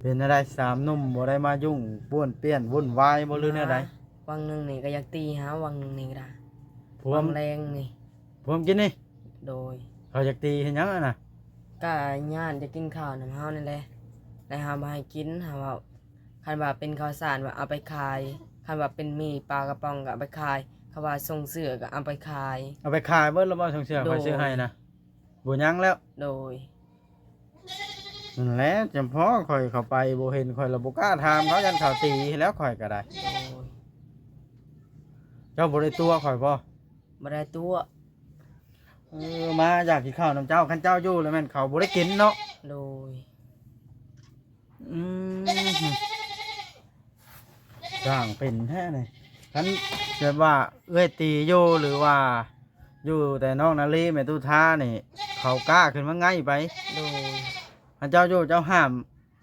ເປັນແນວໃດ ສາມໜຸ່ມບໍ່ໄດ້ມາຫຍຸ້ງປ້ວນປ່ຽນວຸ່ນວາຍບໍ່ ຫຼືແນວໃດ? ຫາ ຫວ່າງໜຶ່ງນີ້ກໍຢາກຕີຫາ ຫວ່າງໜຶ່ງນີ້ກໍໄດ້ ພວມ ຫວ່າງແລງນີ້ ພວມກິນນີ້? ໂດຍ ເຂົາຢາກຕີເຮັດຫຍັງຫັ້ນນະ? ກໍຢ້ານຈະກິນເຂົ້ານຳເຮົານີ້ແຫຼະ ແລ້ວເຮົາບໍ່ໃຫ້ກິນ ເຮົາເວົ້າ ຄັນວ່າເປັນເຂົ້າສານວ່າເອົາໄປຂາຍ ຄັນວ່າເປັນໝີ່ປາກະປ໋ອງກໍເອົາໄປຂາຍ ຄັນວ່າຊົງເສື້ອກໍເອົາໄປຂາຍ. ເອົາໄປຂາຍເບິດແລ້ວບໍ່? ຊົງເສື້ອ ໂດຍ ຂ້ອຍຊື້ໃຫ້ນະ ບໍ່ຍັງແລ້ວ? ໂດຍ. ນັ້ນແຫຼະ ຈຳເພາະຂ້ອຍເຂົ້າໄປບໍ່ເຫັນ ຂ້ອຍລະບໍ່ກ້າຖາມເຂົາ ຢ້ານເຂົາຕີແລ້ວຂ້ອຍກໍໄດ້. ໂດຍ. ເຈົ້າບໍ່ໄດ້ຕົວະຂ້ອຍບໍ່? ບໍ່ໄດ້ຕົວະ. ເອີ ມາຢາກກິນເຂົ້ານຳເຈົ້າ ຄັນເຈົ້າຢູ່ແລ້ວແມ່ນເຂົາບໍ່ໄດ້ກິນເນາະ. ໂດຍ. ອືມ ຊ່າງເປັນແທ້ນີ້. ຄັນແບບວ່າເອື້ອຍຕີຢູ່ ຫຼືວ່າຢູ່ແຕ່ນ້ອງນາລີ ແມ່ຕູ້ທານີ້ ເຂົາກ້າຂຶ້ນມາໄງ່ໄປ. ໂດຍ. ຄັນເຈົ້າຢູ່ເຈົ້າຫ້າມ.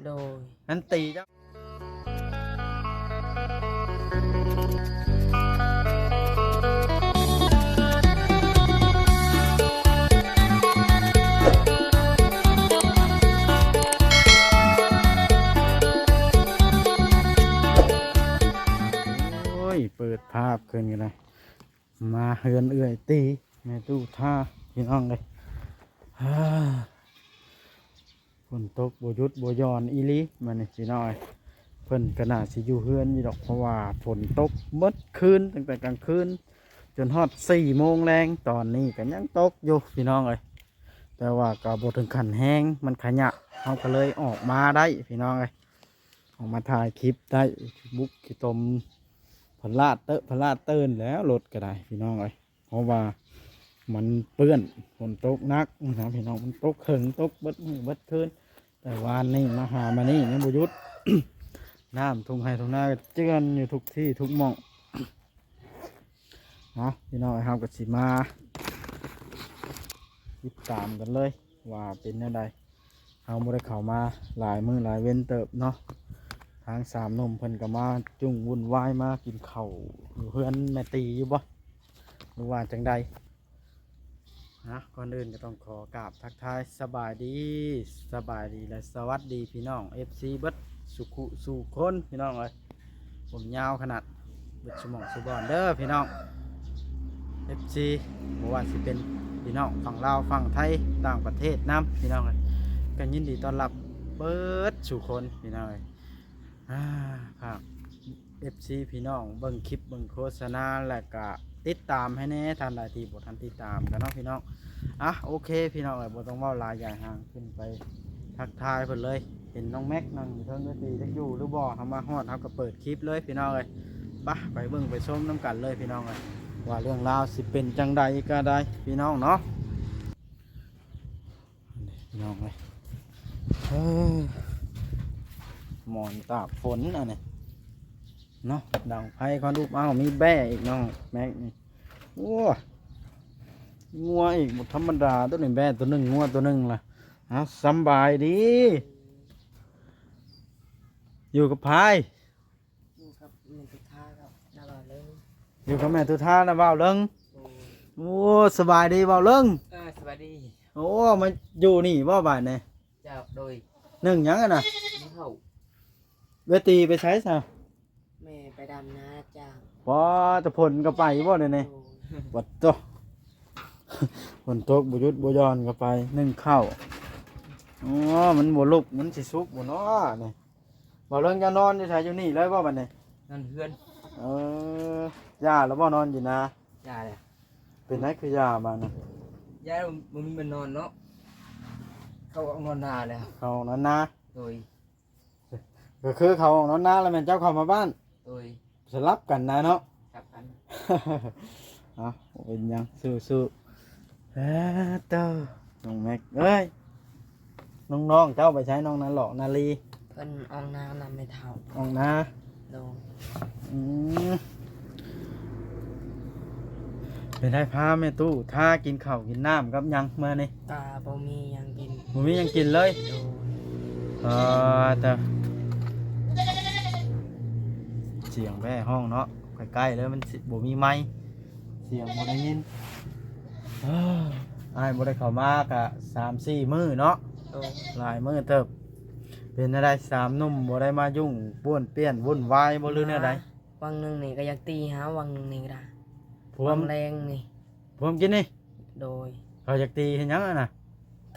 ໂດຍ. ຄັນຕີເຈົ້າ ໂອ້ຍ ເປີດພາບຂຶ້ນກໍໄດ້. ມາເຮືອນເອື້ອຍຕີ ແມ່ຕູ້ທາ ພີ່ນ້ອງເອີຍ. ຝົນຕົກບໍ່ຢຸດບໍ່ຢ່ອນອີ່ຫຼີມື້ນີ້ ພີ່ນ້ອງເອີຍ. ເພິ່ນກໍໜ້າຊິຢູ່ເຮືອນຢູ່ດອກ ເພາະວ່າຝົນຕົກໝົດຄືນ ຕັ້ງແຕ່ກາງຄືນຈົນຮອດສີ່ໂມງແລງ. ຕອນນີ້ກໍຍັງຕົກຢູ່ ພີ່ນ້ອງເອີຍ, ແຕ່ວ່າກໍບໍ່ເຖິງຂັ້ນແຮງ ມັນຂະຫຍະ ເຮົາກໍເລີຍອອກມາໄດ້ ພີ່ນ້ອງເອີຍ. ອອກມາຖ່າຍຄລິບໄດ້ ບຸກຂີ້ຕົມ ພະລາດເຕີ ພະລາດເຕີນແລ້ວ ລົດກໍໄດ້ ພີ່ນ້ອງເອີຍ. ເພາະວ່າມັນເປື້ອນ ຝົນຕົກໜັກນະ ພີ່ນ້ອງ, ມັນຕົກເຖິງ ຕົກເບິດມື້ເບິດຄືນ. ແຕ່ວານນີ້ມາຫາມານີ້ຍັງບໍ່ຢຸດ, ນ້ຳທົ່ງໄຮ່ທົ່ງນາກໍເຈື່ອນຢູ່ທຸກທີ່ທຸກໝ່ອງ. ເນາະ ພີ່ນ້ອງເອີຍ, ເຮົາກໍຊິມາຕິດຕາມກັນເລີຍວ່າເປັນແນວໃດ. ເຮົາບໍ່ໄດ້ເຂົ້າມາຫຼາຍມື້ຫຼາຍເວັນເຕີບເນາະ, ທາງສາມໜຸ່ມເພິ່ນກໍມາຈຸ້ງວຸ່ນວາຍ ມາກິນເຂົ້າຢູ່ເຮືອນແມ່ຕີຢູ່ບໍ່ ຫຼືວ່າຈັ່ງໃດ? ນະ ກ່ອນອື່ນກໍຕ້ອງຂໍກາບທັກທາຍສະບາຍດີ ສະບາຍດີ ແລະ ສະຫວັດດີພີ່ນ້ອງເອັບຊີເບິດສູ່ຄູ່ສູ່ຄົນ ພີ່ນ້ອງເອີຍ. ຜົມຍາວຂະໜາດ ເບິດຊຸໝ່ອງຊຸບ່ອນເດີພີ່ນ້ອງເອັບຊີ, ບໍ່ວ່າຊິເປັນພີ່ນ້ອງຝັ່ງລາວ ຝັ່ງໄທ ຕ່າງປະເທດນຳ ພີ່ນ້ອງເອີຍ, ກໍຍິນດີຕ້ອນຮັບເບິດສູ່ຄົນ ພີ່ນ້ອງເອີຍ. ອາ ຝາກເອັບຊີພີ່ນ້ອງເບິ່ງຄລິບເບິ່ງໂຄສະນາ ແລ້ວກະຕິດຕາມໃຫ້ແດ່ ທ່ານໃດທີ່ບໍ່ທັນຕິດຕາມກັນເນາະ ພີ່ນ້ອງ. ອາ ໂອເຄ ພີ່ນ້ອງເອີຍ, ບໍ່ຕ້ອງເວົ້າຫຼາຍຢາຍຫ່າງ ຂຶ້ນໄປທັກທາຍເພິ່ນເລີຍ. ເຫັນນ້ອງແມັກນັ່ງຢູ່ເທິງເວທີ ຈັກຢູ່ຫຼືບໍ່? ເຮົາມາຮອດ ເຮົາກໍເປີດຄລິບເລີຍ ພີ່ນ້ອງເອີຍ. ປະ ໄປເບິ່ງໄປຊົມນຳກັນເລີຍ ພີ່ນ້ອງເອີຍ, ວ່າເລື່ອງລາວຊິເປັນຈັ່ງໃດກໍໄດ້ ພີ່ນ້ອງເນາະ. ນີ້ ພີ່ນ້ອງເອີຍ ເອີ ໝອນຕາກຝົນອັນນີ້ເນາະ, ດັງໄຟຄວັນອຸບ. ອ້າວ ມີແບ້ອີກ ນ້ອງແມັກນີ້. ໂອ້ ງົວອີກ ບໍ່ທຳມະດາ ໂຕນີ້ແບ້ໂຕໜຶ່ງ ງົວໂຕໜຶ່ງລະ. ເອົາ ສຳບາຍດີ ຢູ່ກັບໃຜ? ຢູ່ກັບແມ່ຕຸທາກັບນ້າບ່າວເລິງ. ຢູ່ກັບແມ່ຕຸທາ ນ້າບ່າວເລິງ. ໂອ້ ໂອ້ ສະບາຍດີບ່າວເລິງ. ເອີ ສະບາຍດີ. ໂອ້ ມາຢູ່ນີ້ບໍ່ບາດນີ້? ເຈົ້າ ໂດຍ. ໜຶ່ງຫຍັງຫັ້ນນະ? ໜຶ່ງເຂົ້າ. ເວທີໄປໃສຊະ? ແມ່ໄປດຳນາຈ້າງ. ວ້າ ແຕ່ຝົນກໍໄປບໍ່ດຽວນີ້? ໂດຍ. ປະໂຕ ຝົນຕົກບໍ່ຢຸດບໍ່ຢ່ອນກໍໄປ ໜຶ່ງເຂົ້າ. ອໍ ມັນບໍ່ລຸກ ມັນຊິສຸກບໍ່ເນາະນີ້? ບ່າວເລິງ ເຈົ້ານອນຢູ່ໃສ? ຢູ່ນີ້ເລີຍບໍ່ບັດນີ້? ນອນເຮືອນ. ເອີ ຢ່າແລ້ວບໍ່ ນອນຢູ່ນາ? ຢ່າແລ້ວ. ເປັນໄດຄືຢ່າມານະ? ຢ່າ ບໍ່ມີບ່ອນນອນເນາະ, ເຂົ້າອອກນອນນາແລ້ວ. ເຂົ້າອອກນອນນາ. ໂດຍ. ກໍຄືເຂົາອອກນອນນາແລ້ວແມ່ນເຈົ້າເຂົ້າມາບ້ານ? ໂດຍ. ສະຫຼັບກັນນະເນາະ. ສະຫຼັບກັນ. ເອົາ ບໍ່ເປັນຫຍັງ ສູ້ໆ. ເອີ ເຕີ ນ້ອງແມັກເອີຍ ນ້ອງໆເຈົ້າໄປໃສ? ນ້ອງນາຫຼອກ ນາລີ ເພິ່ນອອກນານຳແມ່ເຖົ້າ. ອອກນາ. ໂດຍ. ອືມ ເປັນໄດ ພາແມ່ຕູ້ທາກິນເຂົ້າກິນນ້ຳກັບຫຍັງມື້ນີ້? ກະບໍ່ມີຫຍັງກິນ. ບໍ່ມີຫຍັງກິນເລີຍ? ໂດຍ. ເອີ ແຕ່ສຽງແບ້ຮ້ອງເນາະ ໃກ້ໆເລີຍ ມັນຊິບໍ່ມີໄມ ສຽງບໍ່ໄດ້ຍິນ. ເອີ ອ້າຍບໍ່ໄດ້ເຂົ້າມາກະສາມສີ່ມື້ເນາະ. ໂດຍ. ຫຼາຍມື້ເຕີບ. ເປັນແນວໃດ ສາມໜຸ່ມບໍ່ໄດ້ມາຫຍຸ້ງປ້ວນປ່ຽນວຸ່ນວາຍບໍ່ ຫຼືແນວໃດ? ຫວ່າງໜຶ່ງນີ້ກໍຢາກຕີຫາ ຫວ່າງໜຶ່ງນີ້ກໍໄດ້ ພວມ ຫວ່າງແລງນີ້ ພວມກິນນີ້ ໂດຍ ເຂົາຢາກຕີເຮັດຫຍັງຫັ້ນນະ?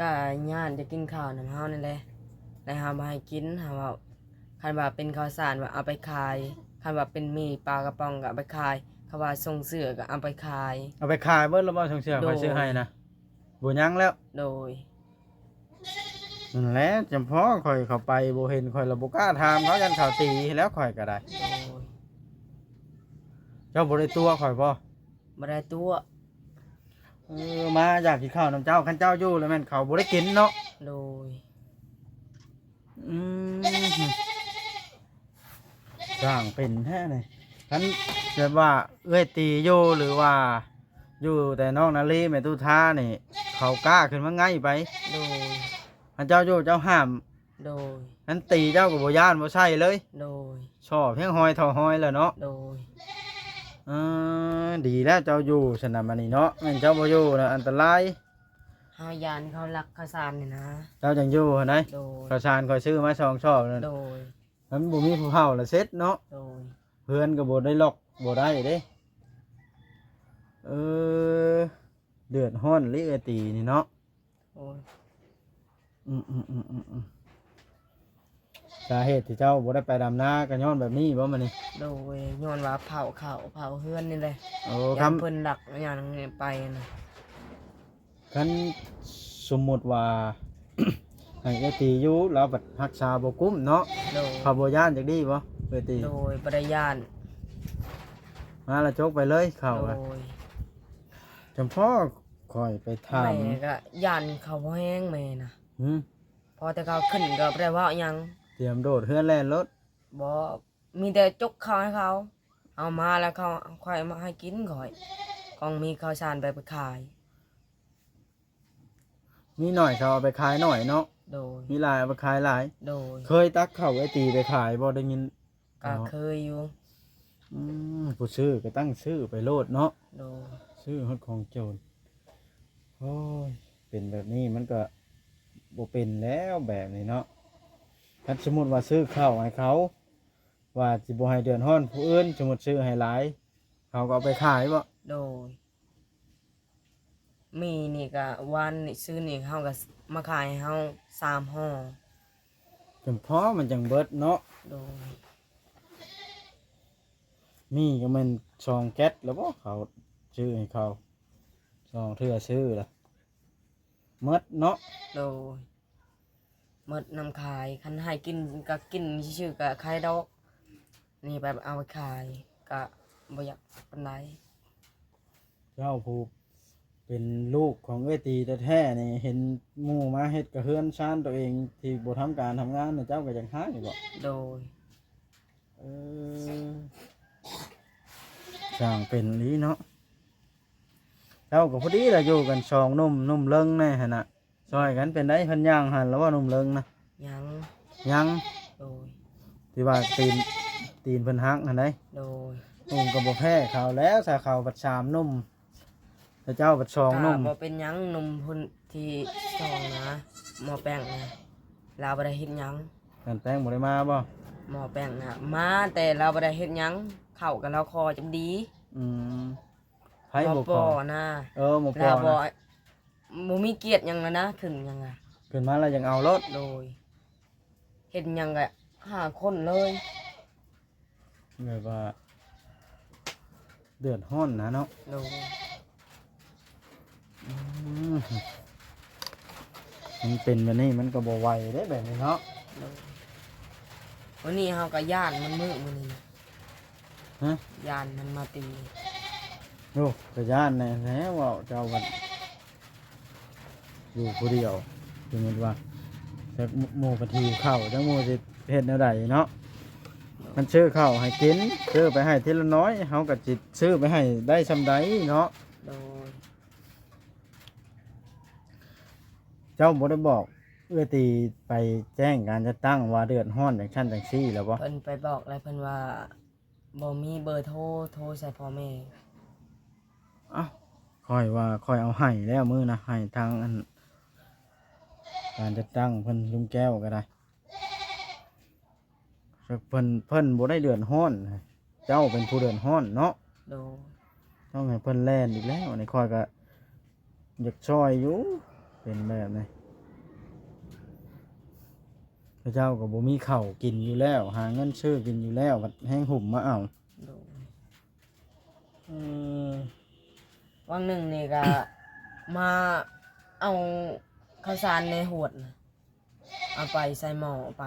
ກໍຢ້ານຈະກິນເຂົ້ານຳເຮົານີ້ແຫຼະ ແລ້ວເຮົາບໍ່ໃຫ້ກິນ ເຮົາເວົ້າ ຄັນວ່າເປັນເຂົ້າສານວ່າເອົາໄປຂາຍ ຄັນວ່າເປັນໝີ່ປາກະປ໋ອງກໍເອົາໄປຂາຍ ຄັນວ່າຊົງເສື້ອກໍເອົາໄປຂາຍ. ເອົາໄປຂາຍເບິດແລ້ວບໍ່? ຊົງເສື້ອ ໂດຍ ຂ້ອຍຊື້ໃຫ້ນະ ບໍ່ຍັງແລ້ວ ໂດຍ. ນັ້ນແຫຼະ ຈຳເພາະຂ້ອຍເຂົ້າໄປບໍ່ເຫັນ ຂ້ອຍລະບໍ່ກ້າຖາມເຂົາ ຢ້ານເຂົາຕີແລ້ວ ຂ້ອຍກໍໄດ້ ໂດຍ. ເຈົ້າບໍ່ໄດ້ຕົວະຂ້ອຍບໍ່? ບໍ່ໄດ້ຕົວະ ເອີ ມາຢາກກິນເຂົ້ານຳເຈົ້າ ຄັນເຈົ້າຢູ່ແລ້ວແມ່ນເຂົາບໍ່ໄດ້ກິນເນາະ ໂດຍ. ອືມ ຊ່າງເປັນແທ້ນີ້ ຄັນແບບວ່າເອື້ອຍຕີຢູ່ ຫຼືວ່າຢູ່ແຕ່ນ້ອງນາລີ ແມ່ຕູ້ທານີ້ ເຂົາກ້າຂຶ້ນມາໄງ່ໄປ ໂດຍ. ຄັນເຈົ້າຢູ່ເຈົ້າຫ້າມ ໂດຍ. ຄັນຕີເຈົ້າກໍບໍ່ຢ້ານ ບໍ່ໃສ່ເລີຍ ໂດຍ. ຊອບແຮງຫອຍເທົ່າຫອຍແລ້ວເນາະ ໂດຍ. ເອີ ດີແລ້ວເຈົ້າຢູ່ຊັ້ນນະ ບາດນີ້ເນາະ ແມ່ນເຈົ້າບໍ່ຢູ່ນະ ອັນຕະລາຍ ເຮົາຢ້ານເຂົາລັກເຂົ້າສານນີ້ນະ ເຈົ້າຈັ່ງຢູ່ຫັ້ນໃດ ໂດຍ. ເຂົ້າສານຂ້ອຍຊື້ມາສອງຊອບນັ້ນ ໂດຍ ມັນບໍ່ມີຜູ້ເຝົ້າລະເສັດເນາະ ໂດຍ. ເຮືອນກໍບໍ່ໄດ້ລັອກ ບໍ່ໄດ້ເດ້ ເອີ ເດືອດຮ້ອນອີ່ຫຼີເອື້ອຍຕີນີ້ເນາະ ໂອ້ຍ. ອືມໆໆໆ ສາເຫດທີ່ເຈົ້າບໍ່ໄດ້ໄປດຳນາກໍຍ້ອນແບບນີ້ບໍ່ ມື້ນີ້? ໂດຍ ຍ້ອນວ່າເຜົາເຂົ້າເຜົາເຮືອນນີ້ແຫຼະ ໂອ້ ຢ້ານເພິ່ນລັກ ຢ້ານຫຍັງນີ້ໄປນະ. ຄັນສົມມຸດວ່າ ໃຫ້ເອື້ອຍຕີຢູ່ ລາວບັດຮັກສາບໍ່ກຸ້ມເນາະ ໂດຍ. ເຂົາບໍ່ຢ້ານຈັກດີ້ບໍ່ເອື້ອຍຕີ? ໂດຍ ບໍ່ໄດ້ຢ້ານ ມາລະຈົກໄປເລີຍເຂົາ ໂດຍ. ຈຳເພາະຂ້ອຍໄປຖາມ ແມ່ກໍຢ້ານເຂົາບໍ່ແຮງແມ່ນະ ຫື ພໍແຕ່ເຂົາຂຶ້ນກໍບໍ່ໄດ້ເວົ້າຫຍັງ ຕຽມໂດດເຮືອນແລ່ນໂລດ ບໍ່ ມີແຕ່ຈົກເຂົ້າໃຫ້ເຂົາ ເອົາມາແລ້ວເຂົາ ຂ້ອຍເອົາມາໃຫ້ກິນຂ້ອຍ ຂອງມີເຂົ້າສານໄປ ໄປຂາຍ ມີໜ້ອຍເຂົາເອົາໄປຂາຍໜ້ອຍເນາະ ໂດຍ. ມີຫຼາຍເອົາໄປຂາຍຫຼາຍ ໂດຍ. ເຄີຍຕັກເຂົ້າເອື້ອຍຕີໄປຂາຍບໍ່ ໄດ້ຍິນ ກໍເຄີຍຢູ່ ອືມ ຜູ້ຊື້ກໍຕັ້ງຊື້ໄປໂລດເນາະ ໂດຍ. ຊື້ຮອດຂອງໂຈນ ໂອ້ຍ ເປັນແບບນີ້ມັນກໍບໍ່ເປັນແລ້ວແບບນີ້ເນາະ ຄັນສົມມຸດວ່າຊື້ເຂົ້າໃຫ້ເຂົາ ວ່າຊິບໍ່ໃຫ້ເດືອດຮ້ອນຜູ້ອື່ນ ສົມມຸດຊື້ໃຫ້ຫຼາຍ ເຂົາກໍເອົາໄປຂາຍບໍ່? ໂດຍ. ມີ່ນີ້ກະວານນີ້ ຊື້ນີ້ເຮົາກະມາຂາຍໃຫ້ເຮົາສາມຫໍ່ ຈັ່ງພໍມັນຈັ່ງເບິດເນາະ ໂດຍ. ມີ່ກໍແມ່ນສອງແກັດແລ້ວບໍ່ ເຂົາຊື້ໃຫ້ເຂົາ ສອງເທື່ອຊື້ລະ ໝົດເນາະ ໂດຍ. ໝົດນຳຂາຍ ຄັນໃຫ້ກິນກະກິນຊື່ໆ ກະຂາຍດອກ ນີ້ໄປເອົາໄປຂາຍກະບໍ່ຢາກປານໃດ. ເຈົ້າຜູ້ເປັນລູກຂອງເອື້ອຍຕີແທ້ໆນີ້ ເຫັນໝູ່ມາເຮັດກະເຮືອນຊານໂຕເອງທີ່ບໍ່ທຳການທຳງານ ເຈົ້າກໍຢາກຮ້າຍບໍ່? ໂດຍ. ເອີ ຊ່າງເປັນອີ່ຫຼີເນາະ ເຈົ້າກໍພໍດີລະ ຢູ່ກັນສອງໜຸ່ມ ໜຸ່ມເລິງແດ່ຫັ້ນນະ ຊ່ອຍກັນ. ເປັນໃດ ເພິ່ນຍ່າງຫັນແລ້ວບໍ່ ໜຸ່ມເລິງນະ? ຍັງ ຍັງ ໂດຍ. ທີ່ວ່າຕີນ ຕີນເພິ່ນຫັກຫັ້ນໃດ ໂດຍ. ໜຸ່ມກໍບໍ່ແພ້ເຂົາແລ້ວ ຖ້າເຂົາບັດສາມໜຸ່ມ ແຕ່ເຈົ້າບັດສອງໜຸ່ມ ກໍບໍ່ເປັນຫຍັງ. ໜຸ່ມຜູ້ທີ່ສອງນະ ໝໍ້ແປ້ງນະ ລາວບໍ່ໄດ້ເຮັດຫຍັງ. ແມ່ນແປ້ງບໍ່ໄດ້ມາບໍ່? ໝໍ້ແປ້ງນະມາ ແຕ່ລາວບໍ່ໄດ້ເຮັດຫຍັງ ເຂົ້າກໍລາວຂໍຈັກດີ. ອືມ ໃຜບໍ່ຂໍ? ໝໍ້ປໍນະ ເອີ ໝໍ້ປໍນະ ລາວບໍ່ ບໍ່ມີກຽດຫຍັງແລ້ວນະ ຂຶ້ນຫຍັງອະ ຂຶ້ນມາແລ້ວຍັງເອົາໂລດ ໂດຍ. ເຮັດຫຍັງກະຫ້າຄົນເລີຍ ແບບວ່າເດືອດຮ້ອນນະເນາະ ໂດຍ. ອືມ ມັນເປັນແບບນີ້ມັນກໍບໍ່ໄຫວເດ້ແບບນີ້ເນາະ ໂດຍ. ມື້ນີ້ເຮົາກໍຢ້ານມັນມື້ ມື້ນີ້ນະ ຮະ? ຢ້ານມັນມາຕີ ໂອ້ ກໍຢ້ານແດ່ແຫຼະ ເວົ້າເຈົ້າບັດ ຢູ່ຜູ້ດຽວ ສົມມຸດວ່າ ຈັກໝູ່ເພິ່ນຫິວເຂົ້າ ຈັກໝູ່ຊິເຮັດແນວໃດເນາະ. ມັນຊື້ເຂົ້າໃຫ້ກິນ ຊື້ໄປໃຫ້ທີລະໜ້ອຍ ເຮົາກໍຊິຊື້ໄປໃຫ້ໄດ້ສ່ຳໃດເນາະ ໂດຍ. ເຈົ້າບໍ່ໄດ້ບອກເອື້ອຍຕີໄປແຈ້ງການຈັດຕັ້ງວ່າເດືອດຮ້ອນຈັ່ງຊັ້ນຈັ່ງຊີ້ແລ້ວບໍ່? ເພິ່ນໄປບອກແລ້ວ ເພິ່ນວ່າ ບໍ່ມີເບີໂທ ໂທໃສ່ພໍ່ແມ່. ເອົ້າ ຂ້ອຍວ່າຂ້ອຍເອົາໃຫ້ແລ້ວມື້ນະ ໃຫ້ທາງອັນ ການຈັດຕັ້ງເພິ່ນ ລຸງແກ້ວກໍໄດ້ ຈັກເພິ່ນ ເພິ່ນບໍ່ໄດ້ເດືອດຮ້ອນ ເຈົ້າເປັນຜູ້ເດືອດຮ້ອນເນາະ. ໂດຍ. ຕ້ອງໃຫ້ເພິ່ນແລ່ນອີກແລ້ວ ອັນນີ້ຂ້ອຍກໍຢາກຊ່ອຍຢູ່ ເປັນແບບນີ້ ເຂົາເຈົ້າກໍບໍ່ມີເຂົ້າກິນຢູ່ແລ້ວ ຫາເງິນຊື້ກິນຢູ່ແລ້ວ ບັດແຮງຫຸ້ມມາເອົາ. ໂດຍ. ເອີ ວັງໜຶ່ງນີ້ກະ ມາເອົາເຂົ້າສານໃນຫວດນະ ເອົາໄປໃສ່ໝໍ້ໄປ.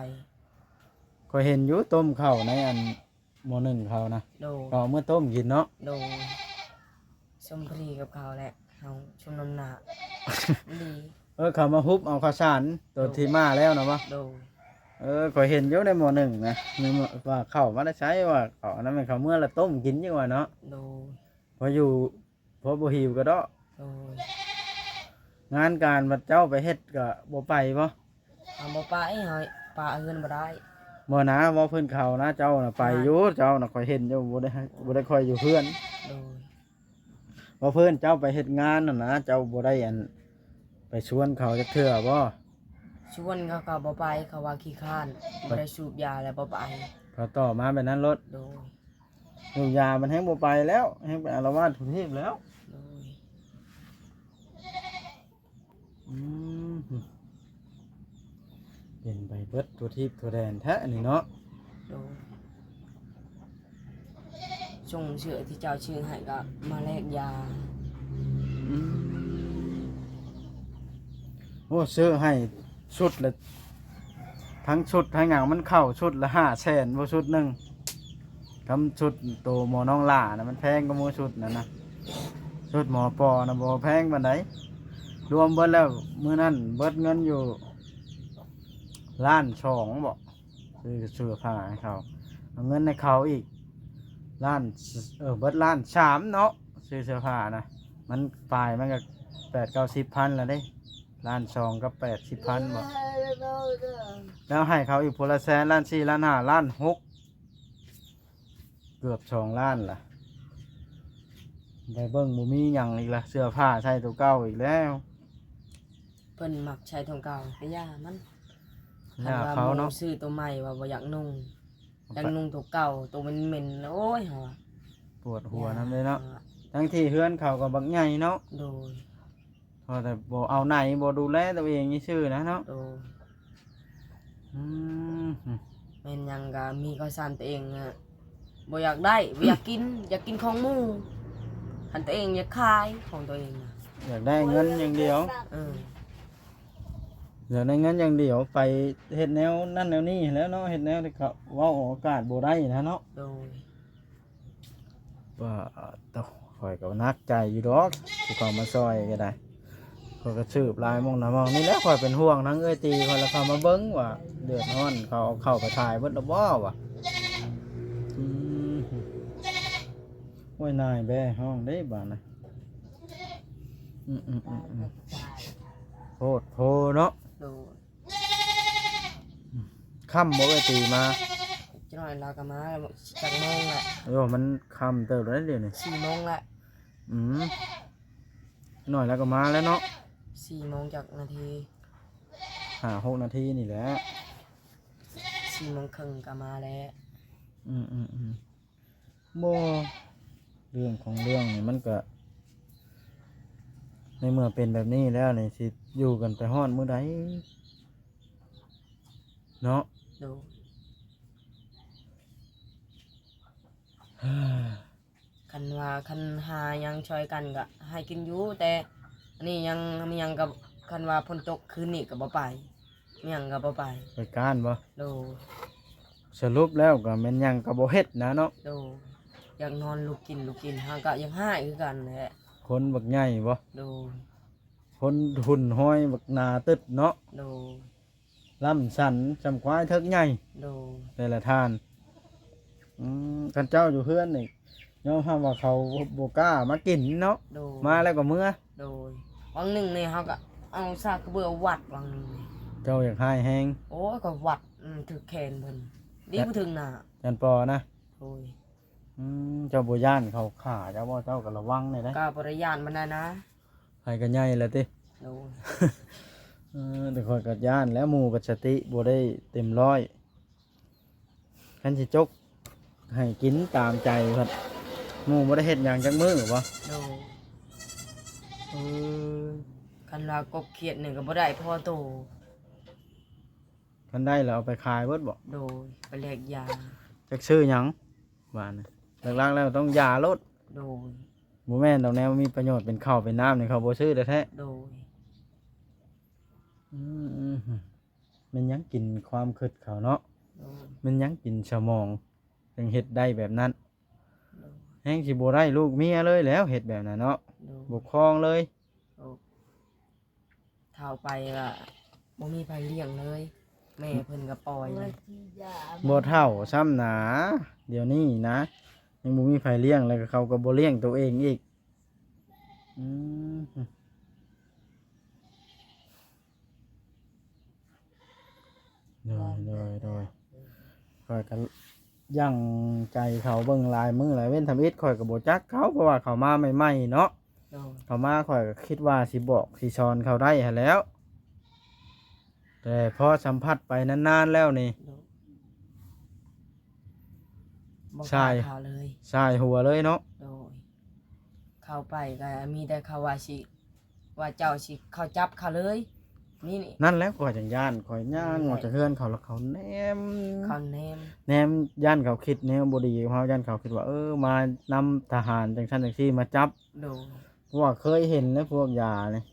ຂ້ອຍເຫັນຢູ່ ຕົ້ມເຂົ້າໃນອັນໝໍ້ໜຶ່ງເຂົານະ. ໂດຍ. ກໍເອົາເມືອຕົ້ມກິນເນາະ. ໂດຍ. ສົມພໍດີກັບເຂົາແຫຼະ ເຮົາຊົມນ້ຳໜ້າ ມັນດີ. ເອີ ເຂົາມາຫຸບເອົາເຂົ້າສານໂຕ ໂດຍ ທີ່ມາແລ້ວນະບໍ? ໂດຍ. ເອີ ຂ້ອຍເຫັນຢູ່ໃນໝໍ້ໜຶ່ງນະ ວ່າເຂົ້າມາແຕ່ໃສ ວ່າເຂົ້າອັນນັ້ນແມ່ນເຂົ້າເມືອລະຕົ້ມກິນຈັ່ງວ່າເນາະ. ໂດຍ. ພໍຢູ່ ພໍບໍ່ຫິວກະເດາະ. ໂດຍ. ງານການບັດເຈົ້າໄປເຮັດກະບໍ່ໄປບໍ? ເຮົາບໍ່ໄປ ເຮົາປະເຮືອນບໍ່ໄດ້. ບໍ່ນະ ເວົ້າເພິ່ນເຂົານະ ເຈົ້ານະໄປຢູ່. ເຈົ້ານະ ຂ້ອຍເຫັນຢູ່ ບໍ່ໄດ້ ບໍ່ໄດ້ຄ່ອຍຢູ່ເຮືອນ. ໂດຍ. ເວົ້າເພິ່ນເຈົ້າໄປເຮັດງານຫັ້ນນະ ເຈົ້າບໍ່ໄດ້ອັນ ໄປຊວນເຂົາຈັກເທື່ອບໍ? ຊວນເຂົາກໍບໍ່ໄປ ເຂົາວ່າຂີ້ຄ້ານ ບໍ່ໄດ້ສູບຢາແລ້ວບໍ່ໄປ. ເຂົາຕອບມາແບບນັ້ນໂລດ. ໂດຍ. ສູບຢາມັນແຮງບໍ່ໄປແລ້ວ ແຮງໄປອາລະວາດທົ່ວທີບແລ້ວ. ໂດຍ. ອືມ ເປັນໄປເບິດທົ່ວທີບທົ່ວແດນແທ້ນີ້ເນາະ. ໂດຍ. ສົ່ງເສື້ອທີ່ເຈົ້າຊື້ໃຫ້ກໍມາແລກຢາ. ອືມ ໂອ້ ຊື້ໃຫ້ຊຸດລະ ທັງຊຸດທັງຫຍັງ ມັນເຂົ້າຊຸດລະຫ້າແສນບໍ່ ຊຸດໜຶ່ງ. ຄຳຊຸດໂຕໝໍນ້ອງຫຼ້ານະ ມັນແພງກວ່າໝູ່ຊຸດນັ້ນນະ. ຊຸດໝໍປໍນະບໍ່ແພງປານໃດ. ລວມເບິດແລ້ວມື້ນັ້ນເບິດເງິນຢູ່ລ້ານສອງບໍ ຊື້ເສື້ອຜ້າໃຫ້ເຂົາ. ເອົາເງິນໃຫ້ເຂົາອີກລ້ານ ເອີ ເບິດລ້ານສາມເນາະ ຊື້ເສື້ອຜ້ານະ. ມັນປາຍມັນກໍແປດເກົ້າສິບພັນລະເດ້. ລ້ານສອງກັບແປດສິບພັນບໍ ແລ້ວໃຫ້ເຂົາອີກຜູ້ລະແສນ ລ້ານສີ່ ລ້ານຫ້າ ລ້ານຫົກ ເກືອບສອງລ້ານລະ. ໄປເບິ່ງບໍ່ມີຫຍັງອີກລະ ເສື້ອຜ້າໃສ່ໂຕເກົ່າອີກແລ້ວ. ເພິ່ນມັກໃສ່ໂຕເກົ່າ ໄປຢ່າມັນ. ຢ່າເຂົາເນາະ. ຄັນວ່າໝູ່ຊື້ໂຕໃໝ່ວ່າບໍ່ຢາກນຸ່ງ ຢາກນຸ່ງໂຕເກົ່າ ໂຕເໝັນໆ ໂອ້ຍ ເຮົາວ່າ ປວດຫົວນຳເດ້ເນາະ. ທັງທີ່ເຮືອນເຂົາກໍບັກໃຫຍ່ເນາະ. ໂດຍ. ເພາະແຕ່ບໍ່ເອົາໃນ ບໍ່ດູແລຕົວເອງຊື່ໆນະເນາະ. ໂດຍ. ອືມ ແມ່ນຫຍັງກະມີເຂົ້າສານຕົວເອງນະ ບໍ່ຢາກໄດ້ ບໍ່ຢາກກິນ ຢາກກິນຂອງໝູ່. ຄັນຕົວເອງຢາກຂາຍຂອງຕົວເອງນະ ຢາກໄດ້ເງິນຢ່າງດຽວ. ເອີ ຢາກໄດ້ເງິນຢ່າງດຽວ ໄປເຮັດແນວນັ້ນແນວນີ້ແລ້ວເນາະ ເຮັດແນວທີ່ເຂົາເວົ້າອອກອາກາດບໍ່ໄດ້ນະເນາະ. ໂດຍ. ວ່າ ໂຕ ຂ້ອຍກໍໜັກໃຈຢູ່ດອກ ຜູ້ເຂົ້າມາຊ່ອຍກໍໄດ້. ຂ້ອຍກໍສືບຫຼາຍໝ່ອງນະໝ່ອງນີ້ແຫຼະ ຂ້ອຍເປັນຫ່ວງທັງເອື້ອຍຕີຂ້ອຍ ແລ້ວເຂົ້າມາເບິ່ງວ່າເດືອດຮ້ອນ ເຂົາເອົາເຂົ້າໄປຂາຍເບິດແລ້ວບໍ່ວະ. ອືມ ໂອ້ຍ ນາຍແບ້ຮ້ອງເດ້ບາດນະ. ອືມໆໆໆ ໂພດໂພເນາະ. ໂດຍ. ຄ່ຳບໍ່ເອື້ອຍຕີມາ? ຈັກໜ້ອຍລາວກໍມາແລ້ວ ຈັກໂມງແຫຼະ. ໂອ້ ມັນຄ່ຳເຕີບແລ້ວດຽວນີ້ ສີ່ໂມງແຫຼະ. ອືມ ໜ້ອຍລາວກໍມາແລ້ວເນາະ. ສີ່ໂມງຈັກນາທີ ຫ້າຫົກນາທີນີ້ແຫຼະ ສີ່ໂມງເຄິ່ງກໍມາແລ້ວ. ອືມໆໆ ບໍ່ ເລື່ອງຂອງເລື່ອງນີ້ມັນກະ ໃນເມື່ອເປັນແບບນີ້ແລ້ວນີ້ ຊິຢູ່ກັນໄປຮອດມື້ໃດເນາະ. ໂດຍ. ຄັນວ່າ ຄັນຫາຫຍັງຊ່ອຍກັນກະໃຫ້ກິນຢູ່ ແຕ່ອັນນີ້ຍັງ ຍັງກະ ຄັນວ່າຝົນຕົກຄືນນີ້ກະບໍ່ໄປ. ຫຍັງກໍບໍ່ໄປ ໄປການບໍ່? ໂດຍ. ສະຫຼຸບແລ້ວກໍແມ່ນຫຍັງກໍບໍ່ເຮັດນະເນາະ. ໂດຍ. ຢາກນອນລຸກກິນ ລຸກກິນ ເຮົາກໍຢາກຮ້າຍຄືກັນແຫຼະ. ຄົນບັກໃຫຍ່ບໍ່? ໂດຍ. ຄົນຫຸ່ນຫ້ອຍບັກໜາຕຶດເນາະ. ໂດຍ. ລ້ຳສັນສ່ຳຄວາຍເຖິກໃຫຍ່. ໂດຍ. ແຕ່ລະທ່ານ ອືມ ຄັນເຈົ້າຢູ່ເຮືອນນີ້ ຍອມຮັບວ່າເຂົາບໍ່ ບໍ່ກ້າມາກິນເນາະ. ໂດຍ. ມາແລ້ວກໍເມືອ. ໂດຍ. ວັງໜຶ່ງນີ້ເຮົາກໍເອົາສາກກະເບືອວັດວັງໜຶ່ງນີ້. ເຈົ້າຢາກຮ້າຍແຮງ. ໂອ້ຍ ກໍວັດ ອືມ ຖືກແຂນເພິ່ນ ດີບໍ່ເຖິງໜ້າ ຈັນປໍນະ. ໂດຍ. ອືມ ເຈົ້າບໍ່ຢ້ານເຂົາຂ້າເຈົ້າບໍ່? ເຈົ້າກໍລະວັງແດ່ເດ້. ກໍບໍ່ໄດ້ຢ້ານປານໃດນະ. ໃຜກໍໃຫຍ່ແລ້ວຕິ? ໂດຍ. ເອີ ແຕ່ຂ້ອຍກໍຢ້ານແຫຼະ ໝູ່ບັດສະຕິບໍ່ໄດ້ເຕັມຮ້ອຍ. ຄັນຊິຈົກໃຫ້ກິນຕາມໃຈພັດ ໝູ່ບໍ່ໄດ້ເຮັດຫຍັງຈັກມື້ບໍ່? ໂດຍ ເອີ ຄັນວ່າກົບຂຽດນີ້ກໍບໍ່ໄດ້ພໍໂຕ. ຄັນໄດ້ແລ້ວເອົາໄປຂາຍເບິດບໍ່? ໂດຍ ໄປແລກຢາ. ຈັກຊື້ຫຍັງບາດນີ້? ຫຼັກໆແລ້ວຕ້ອງຢາໂລດ. ໂດຍ ບໍ່ແມ່ນດອກ ແນວມີປະໂຫຍດເປັນເຂົ້າເປັນນ້ຳນີ້ເຂົາບໍ່ຊື້ແທ້ໆ. ໂດຍ ອືມ ແມ່ນຫຍັງກິນຄວາມຄິດເຂົາເນາະ? ໂດຍ ແມ່ນຫຍັງກິນສະໝອງ ຈັ່ງເຮັດໄດ້ແບບນັ້ນ? ໂດຍ ແຮງຊິບໍ່ໄດ້ລູກເມຍເລີຍແຫຼ້ວ ເຮັດແບບນັ້ນເນາະ. ໂດຍ ບົກຜ່ອງເລີຍ. ໂດຍ ເຖົ້າໄປກໍບໍ່ມີໃຜລ້ຽງເລີຍ ແມ່ເພິ່ນກໍປ່ອຍ. ບໍ່ເຖົ້າຊ້ຳນາ ດຽວນີ້ນະ ຍັງບໍ່ມີໃຜລ້ຽງ ແລ້ວກໍເຂົາກໍບໍ່ລ້ຽງໂຕເອງອີກ. ອືມ ໂດຍ ໂດຍ ໂດຍ ຂ້ອຍກໍຢັ້ງໃຈເຂົາເບິ່ງຫຼາຍມື້ຫຼາຍເວັນທຳອິດ ຂ້ອຍກໍບໍ່ຈັກເຂົາ ເພາະວ່າເຂົາມາໃໝ່ໆເນາະ. ໂດຍ ເຂົາມາຂ້ອຍກໍຄິດວ່າຊິບອກຊິສອນເຂົາໄດ້ຫັ້ນແຫຼ້ວ ແຕ່ພໍສຳຜັດໄປນານໆແລ້ວນີ້ ໂດຍ ບໍ່ ສາຍ ກ້າເຂົ້າເລີຍ ສາຍຫົວເລີຍເນາະ. ໂດຍ ເຂົ້າໄປກໍມີແຕ່ເຂົາວ່າຊິ ວ່າເຈົ້າຊິເຂົ້າຈັບເຂົາເລີຍ. ນີ້ ນັ້ນແຫຼະ ຂ້ອຍຈັ່ງຢ້ານ ຂ້ອຍຍ່າງອອກຈາກເຮືອນເຂົາ ແລ້ວເຂົາແນມ ເຂົາແນມ ແນມ ຢ້ານເຂົາຄິດແນວບໍ່ດີກັບເຮົາ ຢ້ານເຂົາຄິດວ່າ ເອີ ມານຳທະຫານຈັ່ງຊັ້ນຈັ່ງຊີ້ມາຈັບ. ໂດຍ ເພາະວ່າເຄີຍເຫັນແລ້ວພວກຢານີ້.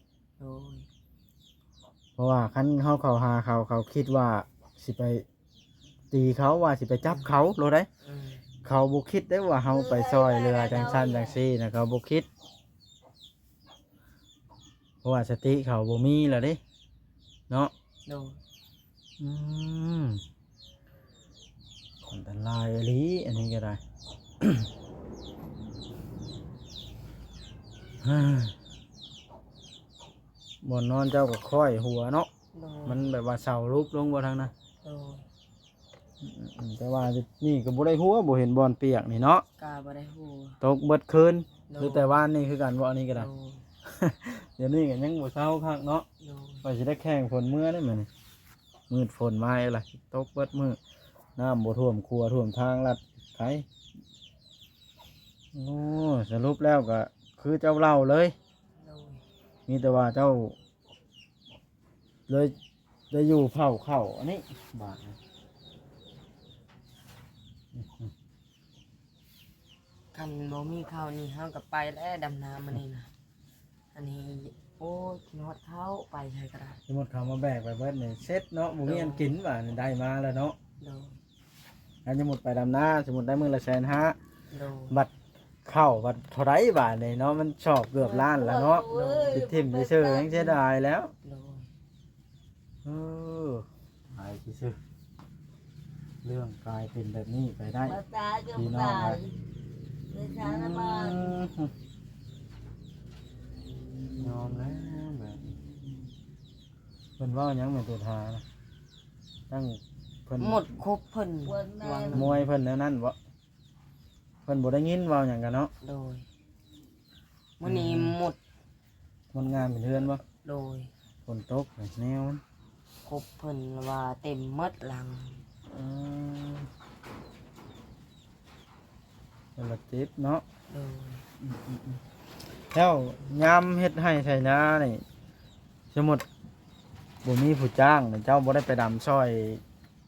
ໂດຍ ເພາະວ່າຄັນເຮົາເຂົ້າຫາເຂົາ ເຂົາຄິດວ່າຊິໄປ ຕີເຂົາ ວ່າຊິໄປຈັບເຂົາໂລດໃດ໋. ອືມ ເຂົາບໍ່ຄິດໄດ້ວ່າເຮົາໄປຊ່ອຍເຫຼືອຈັ່ງຊັ້ນຈັ່ງຊີ້ນະ ເຂົາບໍ່ຄິດ ເພາະວ່າສະຕິເຂົາບໍ່ມີແລ້ວເດ້ເນາະ. ໂດຍ ອືມ ອັນຕະລາຍອີ່ຫຼີອັນນີ້ກໍໄດ້. ບ່ອນນອນເຈົ້າກໍຄ້ອຍຫົວເນາະ. ໂດຍ ມັນແບບວ່າເສົາຫຼຸບລົງບໍ່ທາງນັ້ນ? ໂດຍ ອືມ ແຕ່ວ່ານີ້ກໍບໍ່ໄດ້ຫົວ ບໍ່ເຫັນບ່ອນປຽກນີ້ເນາະ. ກໍບໍ່ໄດ້ຫົວ ຕົກເບິດຄືນ. ໂດຍ ຫຼືແຕ່ວານນີ້ຄືກັນບໍ່? ອັນນີ້ກໍໄດ້. ໂດຍ ດຽວນີ້ກໍຍັງບໍ່ເຊົາຄັກເນາະ. ໂດຍ ວ່າຊິໄດ້ແຂ່ງຝົນເມືອໄດ້ມື້ນີ້ ມືດຝົນມາອີກລະ ຕົກເບິດມື້ ນ້ຳບໍ່ຖ້ວມຂົວຖ້ວມທາງລັດໄຖ. ໂອ້ ສະຫຼຸບແລ້ວກໍຄືເຈົ້າເລົ່າເລີຍ. ໂດຍ ມີແຕ່ວ່າເຈົ້າ ເລີຍໄດ້ຢູ່ເຝົ້າເຂົ້າອັນນີ້ບາດນີ້. ຄັນບໍ່ມີເຂົ້ານີ້ເຮົາກໍໄປແລ້ວ ດຳນາມື້ນີ້ນະ. ອັນນີ້ ໂອ້ຍ ຄິດຮອດເຂົ້າ ໄປໃສກໍໄດ້. ສົມມຸດເຂົາມາແບກໄປເບິດນີ້ເສັດເນາະ ບໍ່ມີອັນກິນບາດນີ້ ໄດ້ມາແລ້ວເນາະ. ໂດຍ ຄັນສົມມຸດໄປດຳນາ ສົມມຸດໄດ້ມື້ລະແສນຫ້າ. ໂດຍ ບັດເຂົ້າບັດເທົ່າໃດບາດນີ້ເນາະ ມັນຊອກເກືອບລ້ານແລ້ວເນາະ. ໂດຍ ຊິຖິ້ມໄປເຊີຫຍັງເສຍດາຍແລ້ວ. ໂດຍ ເອີ ອາຍຊື່ໆ ເລື່ອງກາຍເປັນແບບນີ້ໄປໄດ້ ມາຕາກໍ ພີ່ນ້ອງ ຕາຍ ເອີຍ ເລີຍຊາລະບານ. ອືມ ຍອມແລ້ວແບບນີ້. ເພິ່ນເວົ້າຫຍັງແມ່ນຕົວທານະ? ຕັ້ງເພິ່ນ ໝົດຄົບເພິ່ນ ມວຍເພິ່ນແນວນັ້ນບໍ່? ເພິ່ນບໍ່ໄດ້ຍິນເວົ້າຫຍັງກັນເນາະ. ໂດຍ ມື້ນີ້ ອືມ ໝົດ ໝົດງານເປັນເຮືອນບໍ່? ໂດຍ ຝົນຕົກແນວມັນ ຄົບເພິ່ນວ່າເຕັມໝົດຫຼັງ. ອືມ ເພິ່ນລະເຈັບເນາະ. ໂດຍ ອືມໆໆ ແລ້ວຍາມເຮັດໄຮ່ໄຖນານີ້ ສົມມຸດບໍ່ມີຜູ້ຈ້າງນີ້ ເຈົ້າບໍ່ໄດ້ໄປດຳຊ່ອຍ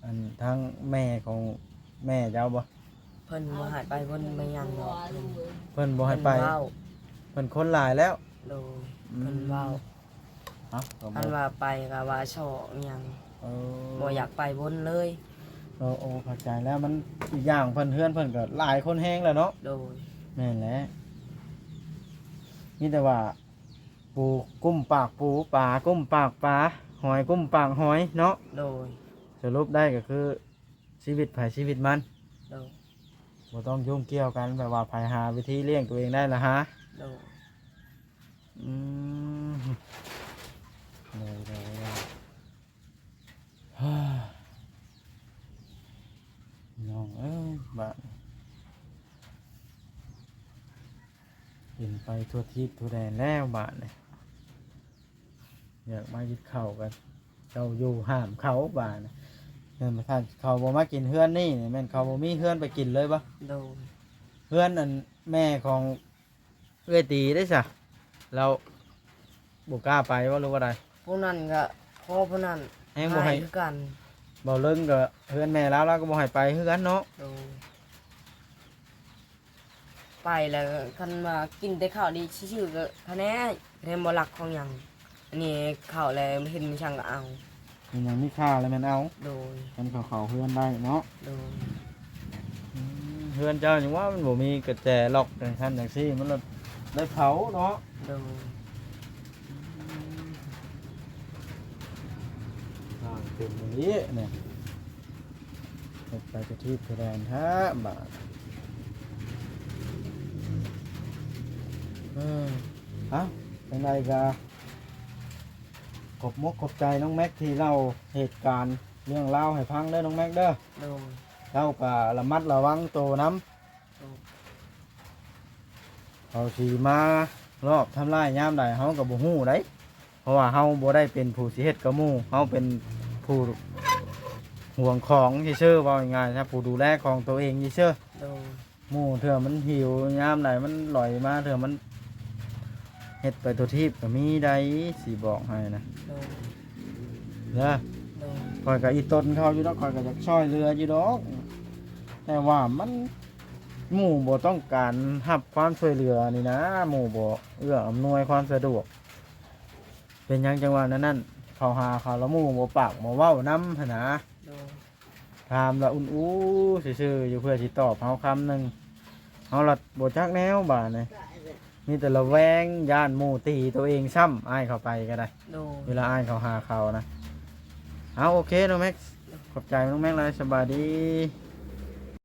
ອັນທາງແມ່ຂອງແມ່ເຈົ້າບໍ່? ເພິ່ນບໍ່ໃຫ້ໄປບຸນໄປຫຍັງດອກ ເພິ່ນ ເພິ່ນບໍ່ໃຫ້ໄປ. ເພິ່ນເວົ້າ ເພິ່ນຄົນຫຼາຍແລ້ວ. ໂດຍ ອືມ ເພິ່ນເວົ້າ ເອົ້າ ຄັນວ່າໄປກໍວ່າສໍ້ອີ່ຫຍັງ. ເອີ ບໍ່ຢາກໄປບຸນເລີຍ. ໂອ້ ເຂົ້າໃຈແລ້ວ ມັນອີກຢ່າງເພິ່ນ ເຮືອນເພິ່ນກໍຫຼາຍຄົນແຮງແລ້ວເນາະ. ໂດຍ ແມ່ນແຫຼະ ມີແຕ່ວ່າ ປູກຸ້ມປາກປູ ປາກຸ້ມປາກປາ ຫອຍກຸ້ມປາກຫອຍເນາະ. ໂດຍ ສະຫຼຸບໄດ້ກໍຄືຊີວິດໃຜຊີວິດມັນ. ໂດຍ ບໍ່ຕ້ອງຫຍຸ້ງກ່ຽວກັນ ແບບວ່າໃຜຫາວິທີລ້ຽງຕົວເອງໄດ້ລະຫາ. ໂດຍ ອືມ ໂດຍ ໂດຍ ໂດຍ. ພີ່ນ້ອງເອີຍ ບາດນີ້ເປັນໄປທົ່ວທີບທົ່ວແດນແລ້ວ ບາດນີ້ຢາກມາກິນເຂົ້າກັນ ເຈົ້າຢູ່ຫ້າມເຂົາ ບາດນີ້ ແມ່ນບໍ່ທ່ານ ເຂົາບໍ່ມາກິນເຮືອນນີ້ ແມ່ນເຂົາບໍ່ມີເຮືອນໄປກິນເລີຍບໍ່? ໂດຍ ເຮືອນອັນແມ່ຂອງເອື້ອຍຕີເດ້ຊະ ລາວບໍ່ກ້າໄປບໍ່ ຫຼືວ່າໃດ? ຜູ້ນັ້ນກໍຂໍຜູ້ນັ້ນ ແຮງບໍ່ໃຫ້ ໃຫ້ຄືກັນ ເບົາເລິງກໍເຮືອນແມ່ລາວ ລາວກໍບໍ່ໃຫ້ໄປຄືກັນເນາະ. ໂດຍ ໄປແລ້ວ ຄັນວ່າກິນແຕ່ເຂົ້ານີ້ຊື່ໆ ກໍຄະແນນ ຄະແນນບໍ່ລັກຂອງຫຍັງ. ອັນນີ້ເຂົ້າແລ້ວເຫັນມີຫຍັງກໍເອົາ ມີຫຍັງມີຄ່າແລ້ວແມ່ນເອົາ. ໂດຍ ຄັນເຂົາເຂົ້າເຮືອນໄດ້ເນາະ. ໂດຍ ອືມ ເຮືອນເຈົ້າຍັງວ່າມັນບໍ່ມີກະແຈລັອກຈັ່ງຊັ້ນຈັ່ງຊີ້ ມັນລະໄດ້ເຜົາເນາະ. ໂດຍ ອືມ ສ້າງເປັນອີ່ຫຼີນີ້ ເຮັດໄປກະທິບກະແດນແທ້ບາດ. ເອີ ເອົ້າ ຈັ່ງໃດກະຂອບມົກຂອບໃຈນ້ອງແມັກທີ່ເລົ່າເຫດການເລື່ອງລາວໃຫ້ຟັງເດີນ້ອງແມັກເດີ. ໂດຍ ເຈົ້າກະລະມັດລະວັງໂຕນຳ. ໂດຍ ເຂົາຊິມາລອບທຳລາຍຍາມໃດເຮົາກໍບໍ່ຮູ້ໃດ ເພາະວ່າເຮົາບໍ່ໄດ້ເປັນຜູ້ຊິເຮັດກັບໝູ່ ເຮົາເປັນຜູ້ຫວງຂອງຊື່ໆ ເວົ້າງ່າຍໆ ຜູ້ດູແລຂອງໂຕເອງຊື່ໆ. ໂດຍ ໝູ່ເທື່ອມັນຫິວຍາມໃດມັນຫຼອຍມາ ເທື່ອມັນເຮັດໄປທົ່ວທີບກໍມີໃດ໋ ຊິບອກໃຫ້ນະ. ໂດຍ ເດີ ໂດຍ ຂ້ອຍກໍອີ່ຕົນເຂົາຢູ່ດອກ ຂ້ອຍກໍຢາກຊ່ອຍເຫຼືອຢູ່ດອກ ແຕ່ວ່າມັນ ໝູ່ບໍ່ຕ້ອງການຮັບຄວາມຊ່ວຍເຫຼືອນີ້ນະ ໝູ່ບໍ່ເອື້ອອຳນວຍຄວາມສະດວກ. ເປັນຫຍັງຈັ່ງວ່າແນວນັ້ນ? ເຂົາຫາເຂົາລະໝູ່ບໍ່ປາກບໍ່ເວົ້ານຳຫັ້ນນະ. ໂດຍ ຖາມລະອຸ່ນອູຊື່ໆຢູ່ ເພື່ອຊິຕອບເຮົາຄຳໜຶ່ງ ເຮົາລະບໍ່ຈັກແນວບາດນີ້ ມີແຕ່ລະແວງ ຢ້ານໝູ່ຕີໂຕເອງຊ້ຳ ອ້າຍເຂົາໄປກໍໄດ້. ໂດຍ ເວລາອ້າຍເຂົາຫາເຂົານະ. ເອົາ ໂອເຄ ນ້ອງແມັກ ຂອບໃຈນ້ອງແມັກຫຼາຍ ສະບາຍດີ.